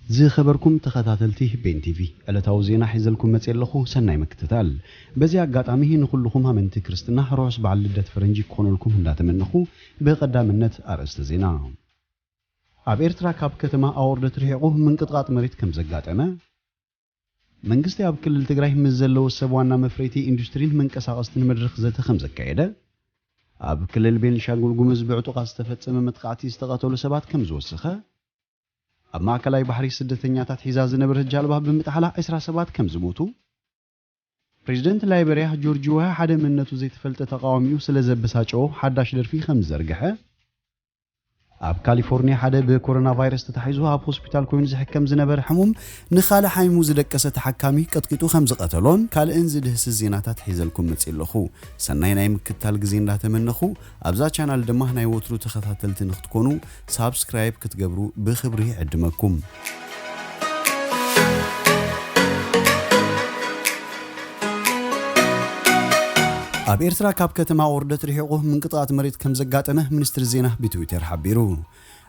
ዝኸበርኩም ተኸታተልቲ ቤን ቲቪ፣ ዕለታዊ ዜና ሒዘልኩም መጽየ ኣለኹ። ሰናይ ምክትታል። በዚ ኣጋጣሚ ንኹልኹም ኣመንቲ ክርስትና ርሑስ በዓል ልደት ፈረንጂ ክኾነልኩም እንዳተመነኹ፣ ብቐዳምነት ኣርእስተ ዜና። ኣብ ኤርትራ ካብ ከተማ ኣወርደት ርሒቑ ምንቅጥቃጥ መሬት ከም ዘጋጠመ፣ መንግስቲ ኣብ ክልል ትግራይ ምስ ዘለዉ ሰብ ዋና መፍረይቲ ኢንዱስትሪን መንቀሳቐስትን መድረኽ ዘተ ከም ዘካየደ፣ ኣብ ክልል ቤንሻንጉል ጉሙዝ ብዕጡቓት ዝተፈጸመ መጥቃዕቲ ዝተቐተሉ ሰባት ከም ዝወሰኸ፣ ኣብ ማእከላይ ባሕሪ ስደተኛታት ሒዛ ዝነበረት ጃልባ ብምጥሓላ ዕስራ ሰባት ከም ዝሞቱ፣ ፕሬዚደንት ላይበርያ ጆርጅ ዌሃ ሓደ መንነቱ ዘይተፈልጠ ተቓዋሚኡ ስለ ዘበሳጨዎ ሓዳሽ ደርፊ ከም ዝዘርግሐ፣ ኣብ ካሊፎርኒያ ሓደ ብኮሮና ቫይረስ ተታሒዙ ኣብ ሆስፒታል ኮይኑ ዝሕከም ዝነበረ ሕሙም ንኻልእ ሓሚሙ ዝደቀሰ ተሓካሚ ቀጥቂጡ ከም ዝቐተሎን ካልእን ዝድህስስ ዜናታት ሒዘልኩም መጽእ ኣለኹ። ሰናይ ናይ ምክትታል ግዜ እንዳተመነኹ፣ ኣብዛ ቻናል ድማ ናይ ወትሩ ተኸታተልቲ ንክትኮኑ ሳብስክራይብ ክትገብሩ ብኽብሪ ይዕድመኩም። ኣብ ኤርትራ ካብ ከተማ ኦርደት ርሒቑ ምንቅጥቃጥ መሬት ከም ዘጋጠመ ሚኒስትሪ ዜና ብትዊተር ሓቢሩ።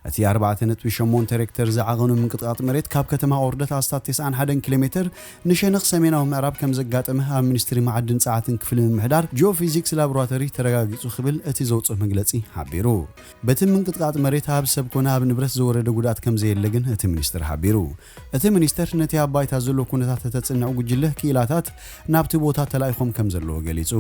እቲ ኣርባዕተ ነጥቢ ሸሞንተ ሬክተር ዝዓቐኑ ምንቅጥቃጥ መሬት ካብ ከተማ ኦርደት ኣስታት ተስዓን ሓደን ኪሎ ሜትር ንሸነኽ ሰሜናዊ ምዕራብ ከም ዘጋጠመ ኣብ ሚኒስትሪ መዓድን ጸዓትን ክፍሊ ምምሕዳር ጂኦፊዚክስ ላቦራቶሪ ተረጋጊጹ ክብል እቲ ዘውጽኦ መግለጺ ሓቢሩ። በቲ ምንቅጥቃጥ መሬት ኣብ ሰብ ኮነ ኣብ ንብረት ዝወረደ ጉድኣት ከም ዘየለ ግን እቲ ሚኒስትር ሓቢሩ። እቲ ሚኒስተር ነቲ ኣብ ባይታ ዘሎ ኩነታት እተጽንዕ ጉጅለ ክኢላታት ናብቲ ቦታ ተላኢኾም ከም ዘለዎ ገሊጹ።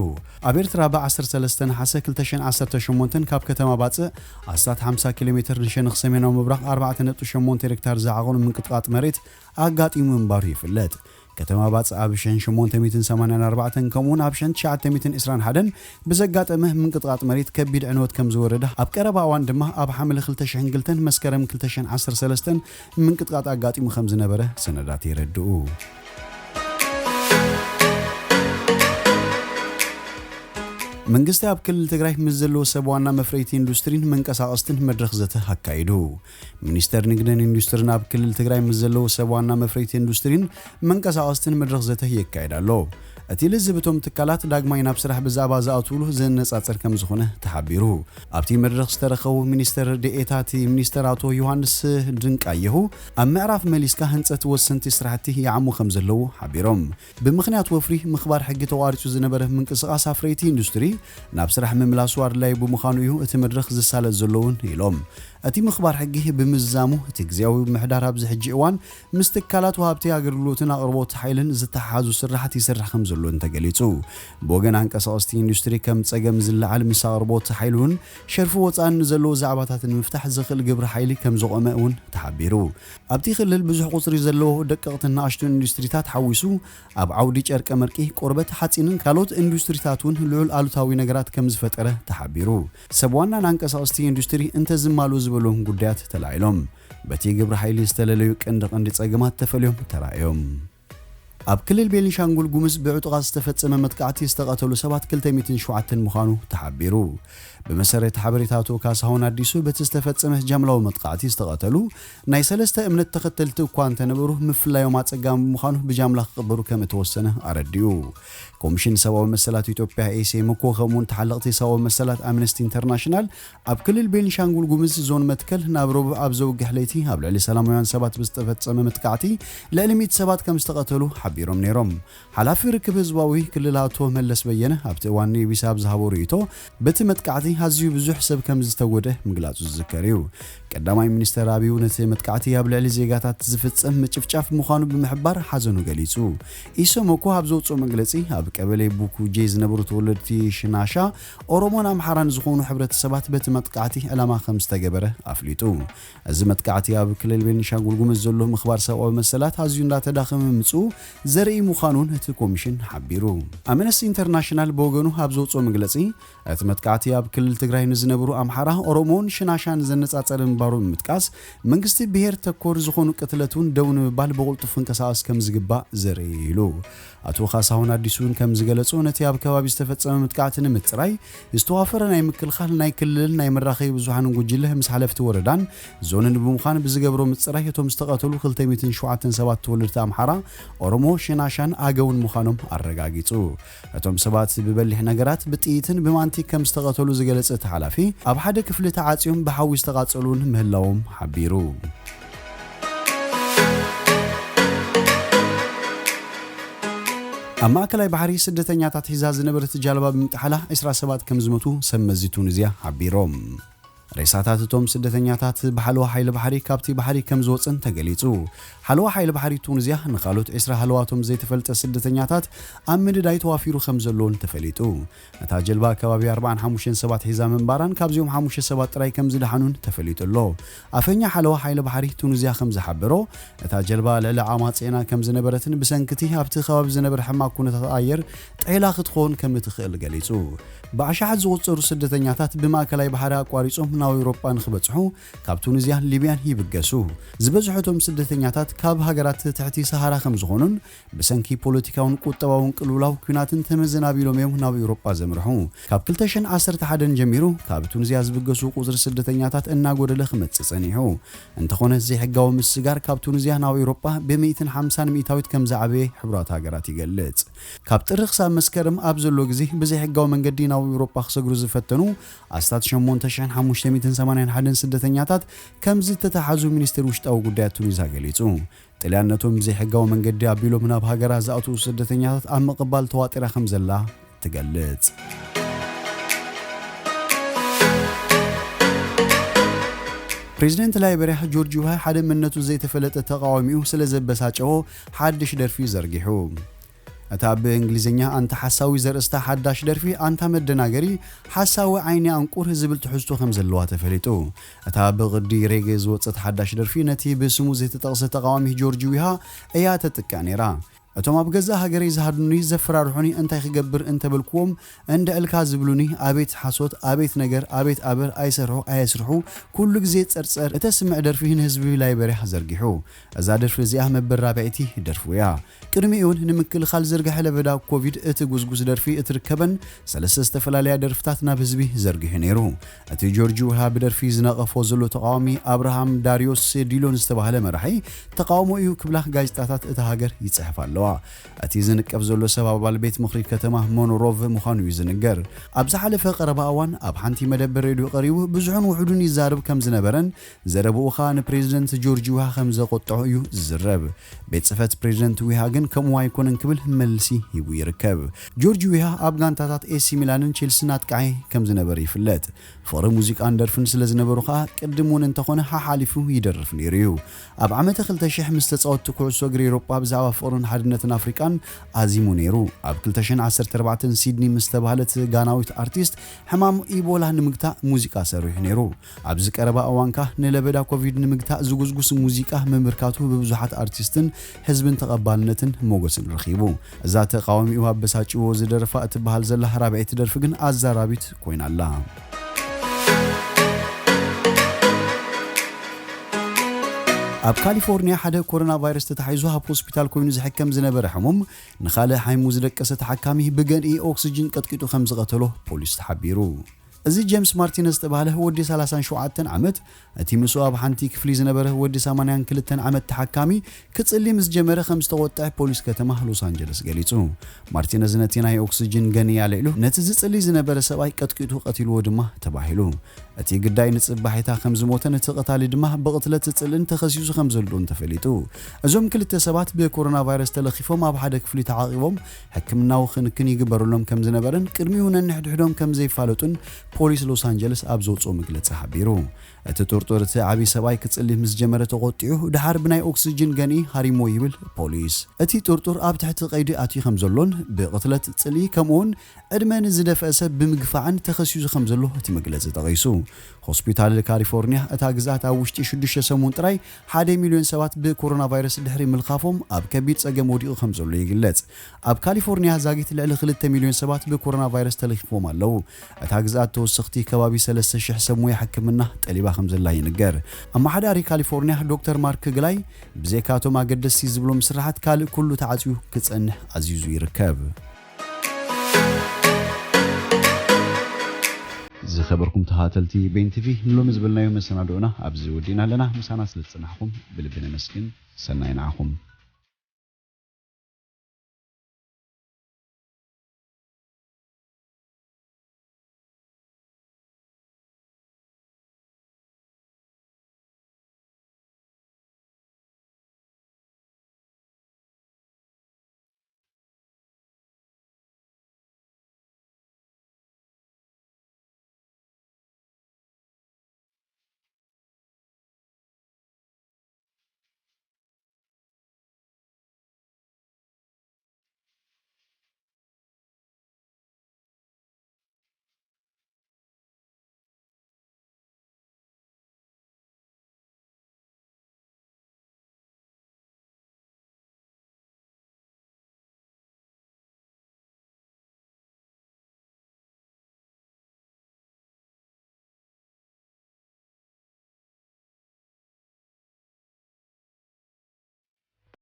ኣብ ኤርትራ ብ ዓሰርተ ሰለስተ ነሓሰ ክልተ ሽሕን ዓሰርተ ሸሞንተን ካብ ከተማ ባጽዕ ኣስታት ሓምሳ ኪሎ ሜትር ንሸነኽ ሰሜናዊ ምብራቕ ኣርባዕተ ነጥቢ ሸሞንተ ሄክታር ዝዓቐኑ ምንቅጥቃጥ መሬት ኣጋጢሙ ምንባሩ ይፍለጥ። ከተማ ባጽዕ ኣብ ሽሕን ሸሞንተ ሚእትን ሰማንያን ኣርባዕተን ከምኡውን ኣብ ሽሕን ትሽዓተ ሚእትን ዕስራን ሓደን ብዘጋጠመ ምንቅጥቃጥ መሬት ከቢድ ዕንወት ከም ዝወረዳ፣ ኣብ ቀረባ እዋን ድማ ኣብ ሓምለ ክልተ ሽሕን ክልተን መስከረም ክልተ ሽሕን ዓሰርተ ሰለስተን ምንቅጥቃጥ ኣጋጢሙ ከም ዝነበረ ሰነዳት የረድኡ። መንግስቲ ኣብ ክልል ትግራይ ምስ ዘለዎ ሰብ ዋና መፍረይቲ ኢንዱስትሪን መንቀሳቐስትን መድረኽ ዘተ ኣካይዱ። ሚኒስተር ንግድን ኢንዱስትሪን ኣብ ክልል ትግራይ ምስ ዘለዉ ሰብ ዋና መፍረይቲ ኢንዱስትሪን መንቀሳቐስትን መድረኽ ዘተ የካይድ ኣሎ። እቲ ልዝብ እቶም ትካላት ዳግማይ ናብ ስራሕ ብዛዕባ ዝኣትውሉ ዘነጻጽር ከም ዝኾነ ተሓቢሩ። ኣብቲ መድረኽ ዝተረኸቡ ሚኒስተር ዴኤታ እቲ ሚኒስተር ኣቶ ዮሃንስ ድንቃየሁ፣ ኣብ ምዕራፍ መሊስካ ህንጸት ወሰንቲ ስራሕቲ ይዓሙ ከም ዘለዉ ሓቢሮም። ብምኽንያት ወፍሪ ምኽባር ሕጊ ተቋሪጹ ዝነበረ ምንቅስቓስ ኣፍረይቲ ኢንዱስትሪ ናብ ስራሕ ምምላሱ ኣድላዪ ብምዃኑ እዩ እቲ መድረኽ ዝሳለጥ ዘሎ እውን ኢሎም። እቲ ምኽባር ሕጊ ብምዝዛሙ፣ እቲ ግዝያዊ ምምሕዳር ኣብዚ ሕጂ እዋን ምስ ትካላት ወሃብቲ ኣገልግሎትን ኣቕርቦት ሓይልን ዝተሓሓዙ ስራሓት ይሰርሕ ከም ዘሎ እንተገሊጹ፣ ብወገን ኣንቀሳቐስቲ ኢንዱስትሪ ከም ጸገም ዝለዓል ምስ ኣቕርቦት ሓይሊ እውን ሸርፊ ወጻእን ንዘለዉ ዛዕባታት ንምፍታሕ ዝኽእል ግብሪ ሓይሊ ከም ዘቖመ እውን ተሓቢሩ። ኣብቲ ክልል ብዙሕ ቁጽሪ ዘለዎ ደቀቕትን ንኣሽቱን ኢንዱስትሪታት ሓዊሱ፣ ኣብ ዓውዲ ጨርቀ መርቂ፣ ቆርበት፣ ሓጺንን ካልኦት ኢንዱስትሪታት እውን ልዑል ኣሉታዊ ነገራት ከም ዝፈጠረ ተሓቢሩ። ሰብ ዋናን ኣንቀሳቐስቲ ኢንዱስትሪ እንተዝማልኡ ዝበሎም ጉዳያት ተላዒሎም። በቲ ግብሪ ሓይሊ ዝተለለዩ ቀንዲ ቀንዲ ጸገማት ተፈልዮም ተራእዮም። ኣብ ክልል ቤኒሻንጉል ጉሙዝ ብዕጡቓት ዝተፈጸመ መጥቃዕቲ ዝተቐተሉ ሰባት ክልተ ሚእትን ሸውዓተን ምዃኑ ተሓቢሩ። ብመሰረት ሓበሬታ ኣቶ ካሳሁን ኣዲሱ፣ በቲ ዝተፈጸመ ጃምላዊ መጥቃዕቲ ዝተቐተሉ ናይ ሰለስተ እምነት ተኸተልቲ እኳ እንተነበሩ፣ ምፍላዮም ኣጸጋሚ ብምዃኑ ብጃምላ ክቕበሩ ከም እተወሰነ ኣረዲኡ። ኮሚሽን ሰብኣዊ መሰላት ኢትዮጵያ፣ ኤስኤምኮ፣ ከምኡውን ተሓለቕቲ ሰብኣዊ መሰላት ኣምነስቲ ኢንተርናሽናል ኣብ ክልል ቤኒሻንጉል ጉሙዝ ዞን መትከል ናብ ረቡዕ ኣብ ዘውግሕ ለይቲ ኣብ ልዕሊ ሰላማውያን ሰባት ብዝተፈጸመ መጥቃዕቲ ልዕሊ ሚእቲ ሰባት ከም ዝተቐተሉ ሓቢሮም ነይሮም። ሓላፊ ርክብ ህዝባዊ ክልል ኣቶ መለስ በየነ ኣብቲ እዋን ንኢቢሲ ኣብ ዝሃቦ ርእይቶ፣ በቲ መጥቃዕቲ ኣዝዩ ብዙሕ ሰብ ከም ዝተጎድአ ምግላጹ ዝዝከር እዩ። ቀዳማይ ሚኒስተር ኣቢዩ ነቲ መጥቃዕቲ ኣብ ልዕሊ ዜጋታት ዝፍጸም ምጭፍጫፍ ምዃኑ ብምሕባር ሓዘኑ ገሊጹ። ኢሰመኮ ኣብ ዘውጽኦ መግለጺ፣ ኣብ ቀበሌ ቡኩጄ ዝነብሩ ተወለድቲ ሽናሻ፣ ኦሮሞን ኣምሓራን ዝኾኑ ሕብረተሰባት በቲ መጥቃዕቲ ዕላማ ከም ዝተገበረ ኣፍሊጡ። እዚ መጥቃዕቲ ኣብ ክልል ቤኒሻንጉል ጉሙዝ ዘሎ ምኽባር ሰብኣዊ መሰላት ኣዝዩ እንዳተዳኸመ ምምጽኡ ዘርኢ ምዃኑን እቲ ኮሚሽን ሓቢሩ። ኣምነስቲ ኢንተርናሽናል ብወገኑ ኣብ ዘውጽኦ መግለጺ፣ እቲ መጥቃዕቲ ኣብ ክልል ትግራይ ንዝነብሩ ኣምሓራ፣ ኦሮሞን ሽናሻን ዘነጻጸረ ምንባሩ ብምጥቃስ፣ መንግስቲ ብሄር ተኮር ዝኾኑ ቅትለት እውን ደው ንምባል ብቕልጡፍ ክንቀሳቐስ ከም ዝግባእ ዘርኢ እዩ ኢሉ። ኣቶ ካሳሁን ኣዲሱ እውን ከም ዝገለጾ፣ ነቲ ኣብ ከባቢ ዝተፈጸመ መጥቃዕቲ ንምጽራይ ዝተዋፈረ ናይ ምክልኻል፣ ናይ ክልልን ናይ መራኸቢ ብዙሓንን ጉጅለ ምስ ሓለፍቲ ወረዳን ዞንን ብምዃን ብዝገብሮ ምጽራይ፣ እቶም ዝተቐተሉ ክልተ ሚእትን ሸውዓተን ሰባት ተወለድቲ ኣምሓራ፣ ኦሮሞ፣ ሽናሻን ኣገውን ምዃኖም ኣረጋጊጹ። እቶም ሰባት ብበሊሕ ነገራት፣ ብጥይትን ብማንቲክ ከም ዝተቐተሉ ዝገለጸ እቲ ሓላፊ፣ ኣብ ሓደ ክፍሊ ተዓጽዮም ብሓዊ ዝተቓጸሉ እውን ምህላዎም ሓቢሩ። ኣብ ማእከላይ ባሕሪ ስደተኛታት ሒዛ ዝነበረት ጃልባ ብምጥሓላ ዕስራ ሰባት ከም ዝሞቱ ሰብ መዚ ቱኒዝያ ሓቢሮም። ሬሳታት እቶም ስደተኛታት ብሓለዋ ሓይሊ ባሕሪ ካብቲ ባሕሪ ከም ዝወጸን ተገሊጹ። ሓለዋ ሓይሊ ባሕሪ ቱኒዝያ ንኻልኦት ዕስራ ሃለዋቶም ዘይተፈልጠ ስደተኛታት ኣብ ምድዳይ ተዋፊሩ ከም ዘለውን ተፈሊጡ። እታ ጀልባ ከባቢ ኣርባዓን ሓሙሽተን ሰባት ሒዛ ምንባራን ካብዚኦም ሓሙሽተ ሰባት ጥራይ ከም ዝደሓኑን ተፈሊጡ ኣሎ። ኣፈኛ ሓለዋ ሓይሊ ባሕሪ ቱኒዝያ ከም ዝሓበሮ፣ እታ ጀልባ ልዕሊ ዓማጽ ዜና ከም ዝነበረትን ብሰንክቲ ኣብቲ ከባቢ ዝነበረ ሕማቕ ኩነታት ኣየር ጥሒላ ክትኸውን ከም እትኽእል ገሊጹ። ብኣሽሓት ዝቑጸሩ ስደተኛታት ብማእከላይ ባሕሪ ኣቋሪጾም ናብ ኣውሮጳ ንኽበጽሑ ካብ ቱኒዝያን ሊብያን ይብገሱ። ዝበዝሑ እቶም ስደተኛታት ካብ ሃገራት ትሕቲ ሰሃራ ከም ዝኾኑን ብሰንኪ ፖለቲካውን ቁጠባውን ቅልውላው ኲናትን ተመዘናቢሎም እዮም ናብ ኣውሮጳ ዘምርሑ። ካብ ክልተ ሽሕን ዓሰርተ ሓደን ጀሚሩ ካብ ቱኒዝያ ዝብገሱ ቁጽሪ ስደተኛታት እናጎደለ ክመጽእ ጸኒሑ። እንተኾነ ዘይሕጋዊ ምስጋር ካብ ቱኒዝያ ናብ ኣውሮጳ ብሚእትን ሓምሳን ሚእታዊት ከም ዝዓበየ ሕቡራት ሃገራት ይገልጽ። ካብ ጥሪ ክሳብ መስከረም ኣብ ዘሎ ግዜ ብዘይሕጋዊ መንገዲ ናብ ኣውሮጳ ክሰግሩ ዝፈተኑ ኣስታት ሸሞንተ ሽሕን ሓሙሽተ ሚእትን ሰማንያን ሓደን ስደተኛታት ከም ዝተታሓዙ ሚኒስትሪ ውሽጣዊ ጉዳያት ቱኒዝያ ገሊጹ። ጥልያን ነቶም ብዘይሕጋዊ መንገዲ ኣቢሎም ናብ ሃገራ ዝኣትዉ ስደተኛታት ኣብ ምቕባል ተዋጢራ ከም ዘላ ትገልጽ። ፕሬዚደንት ላይበርያ ጆርጅ ዊሃ ሓደ መንነቱ ዘይተፈለጠ ተቃዋሚኡ ስለ ዘበሳጨዎ ሓድሽ ደርፊ ዘርጊሑ። እታ ብእንግሊዝኛ ኣንታ ሓሳዊ ዘርእስታ ሓዳሽ ደርፊ ኣንታ መደናገሪ ሓሳዊ ዓይኒ ኣንቁር ዝብል ትሕዝቶ ከም ዘለዋ ተፈሊጡ። እታ ብቕዲ ሬጌ ዝወጸት ሓዳሽ ደርፊ ነቲ ብስሙ ዘይተጠቕሰ ተቃዋሚ ጆርጅ ዊሃ እያ ተጥቅዕ ነይራ። እቶም ኣብ ገዛእ ሃገረይ ዝሃድኑኒ፣ ዘፈራርሑኒ፣ እንታይ ክገብር እንተበልክዎም እንድዕልካ ዝብሉኒ፣ ኣቤት ሓሶት፣ ኣቤት ነገር፣ ኣቤት ኣበር፣ ኣይሰርሑ ኣየስርሑ፣ ኩሉ ግዜ ጸርጸር እተስምዕ ደርፊ ንህዝቢ ላይበርያ ዘርጊሑ። እዛ ደርፊ እዚኣ መበል ራብዐይቲ ደርፉ እያ። ቅድሚኡ እውን ንምክልኻል ዝርግሐ ለበዳ ኮቪድ እቲ ጉስጉስ ደርፊ እትርከበን ሰለስተ ዝተፈላለያ ደርፍታት ናብ ህዝቢ ዘርጊሑ ነይሩ። እቲ ጆርጅ ዊሃ ብደርፊ ዝነቐፎ ዘሎ ተቃዋሚ ኣብርሃም ዳርዮስ ዲሎን ዝተባህለ መራሒ ተቃውሞ እዩ ክብላ ጋዜጣታት እታ ሃገር ይጽሕፋ ኣለዋ። እቲ ዝንቀፍ ዘሎ ሰብ ኣባል ቤት ምኽሪ ከተማ ሞኖሮቭ ምዃኑ እዩ ዝንገር። ኣብ ዝሓለፈ ቀረባ እዋን ኣብ ሓንቲ መደበር ሬድዮ ቀሪቡ ብዙሕን ውሑድን ይዛረብ ከም ዝነበረን ዘረብኡ ኸኣ ንፕሬዚደንት ጆርጅ ዊሃ ከም ዘቆጥዖ እዩ ዝዝረብ። ቤት ጽሕፈት ፕሬዚደንት ዊሃ ግን ከምኡ ኣይኮነን ክብል መልሲ ሂቡ ይርከብ። ጆርጅ ዊሃ ኣብ ጋንታታት ኤሲ ሚላንን ቼልሲን ኣጥቃዒ ከም ዝነበረ ይፍለጥ። ፍቕሪ ሙዚቃን ደርፍን ስለ ዝነበሩ ኸኣ ቅድም እውን እንተኾነ ሓሓሊፉ ይደርፍ ነይሩ እዩ። ኣብ ዓመተ ክልተ ሽሕ ምስ ተጻወትቲ ኩዕሶ እግሪ ኤውሮጳ ብዛዕባ ፍቕርን ሓድነትን ኣፍሪቃን ኣዚሙ ነይሩ። ኣብ ክልተ ሽሕን ዓሰርተ ኣርባዕተን ሲድኒ ምስ ተባህለት ጋናዊት ኣርቲስት ሕማም ኢቦላ ንምግታእ ሙዚቃ ሰሪሑ ነይሩ። ኣብዚ ቀረባ እዋንካ ንለበዳ ኮቪድ ንምግታእ ዝጉስጉስ ሙዚቃ ምምርካቱ ብብዙሓት ኣርቲስትን ህዝብን ተቐባልነትን ሞገስን ረኺቡ። እዛ ተቃዋሚኡ ኣበሳጭዎ ዝደረፋ እትበሃል ዘላ ራብዐይቲ ደርፊ ግን ኣዛራቢት ኮይና ኣላ። ኣብ ካሊፎርኒያ ሓደ ኮሮና ቫይረስ ተታሒዙ ኣብ ሆስፒታል ኮይኑ ዝሕከም ዝነበረ ሕሙም ንኻልእ ሓይሙ ዝደቀሰ ተሓካሚ ብገንኢ ኦክስጅን ቀጥቂጡ ከም ዝቐተሎ ፖሊስ ተሓቢሩ። እዚ ጀምስ ማርቲነዝ ዝተባህለ ወዲ ሰላሳን ሸውዓተን ዓመት፣ እቲ ምስኡ ኣብ ሓንቲ ክፍሊ ዝነበረ ወዲ ሰማንያን ክልተን ዓመት ተሓካሚ ክጽሊ ምስ ጀመረ ከም ዝተቖጥዐ ፖሊስ ከተማ ሎስ ኣንጀለስ ገሊጹ። ማርቲነዝ ነቲ ናይ ኦክስጅን ገንኢ ኣልዒሉ ነቲ ዝጽሊ ዝነበረ ሰብኣይ ቀጥቂጡ ቀቲልዎ ድማ ተባሂሉ። እቲ ግዳይ ንጽባሒታ ከም ዝሞተን እቲ ቀታሊ ድማ ብቕትለት ጽልእን ተኸሲሱ ከም ዘሎን ተፈሊጡ። እዞም ክልተ ሰባት ብኮሮና ቫይረስ ተለኺፎም ኣብ ሓደ ክፍሊ ተዓቒቦም ሕክምናዊ ክንክን ይግበረሎም ከም ዝነበረን ቅድሚኡ ነንሕድሕዶም ከም ዘይፋለጡን ፖሊስ ሎስ ኣንጀለስ ኣብ ዘውጽኦ መግለጺ ሓቢሩ። እቲ ጥርጡር እቲ ዓቢ ሰብኣይ ክጽሊ ምስ ጀመረ ተቖጢዑ፣ ድሓር ብናይ ኦክስጅን ገንኢ ሃሪሞ ይብል ፖሊስ። እቲ ጥርጡር ኣብ ትሕቲ ቀይዲ ኣትዩ ከም ዘሎን ብቕትለት ጽልኢ ከምኡውን ዕድመ ንዝደፍአ ሰብ ብምግፋዕን ተኸሲሱ ከም ዘሎ እቲ መግለጺ ጠቒሱ። ሆስፒታል ካሊፎርኒያ እታ ግዝኣት ኣብ ውሽጢ ሽዱሽተ ሰሙን ጥራይ ሓደ ሚልዮን ሰባት ብኮሮና ቫይረስ ድሕሪ ምልኻፎም ኣብ ከቢድ ጸገም ወዲቑ ከም ዘሎ ይግለጽ። ኣብ ካሊፎርኒያ ዛጊት ልዕሊ ክልተ ሚልዮን ሰባት ብኮሮና ቫይረስ ተለኺፎም ኣለዉ። እታ ግዝኣት ተወሰኽቲ ከባቢ ሰለስተ ሽሕ ሰብ ሞያ ሕክምና ጠሊባ ከም ዘላ ይንገር። ኣመሓዳሪ ካሊፎርኒያ ዶክተር ማርክ ግላይ ብዘይካቶም ኣገደስቲ ዝብሎም ስራሓት ካልእ ኩሉ ተዓጽዩ ክጸንሕ ኣዚዙ ይርከብ። ዝኸበርኩም ተኸታተልቲ ቤን ቲቪ፣ ንሎሚ ዝበልናዮ መሰናድኦና ኣብዚ ወዲእና ኣለና። ምሳና ስለ ዝጸናሕኩም ብልቢ ነመስግን። ሰናይ ንዓኹም።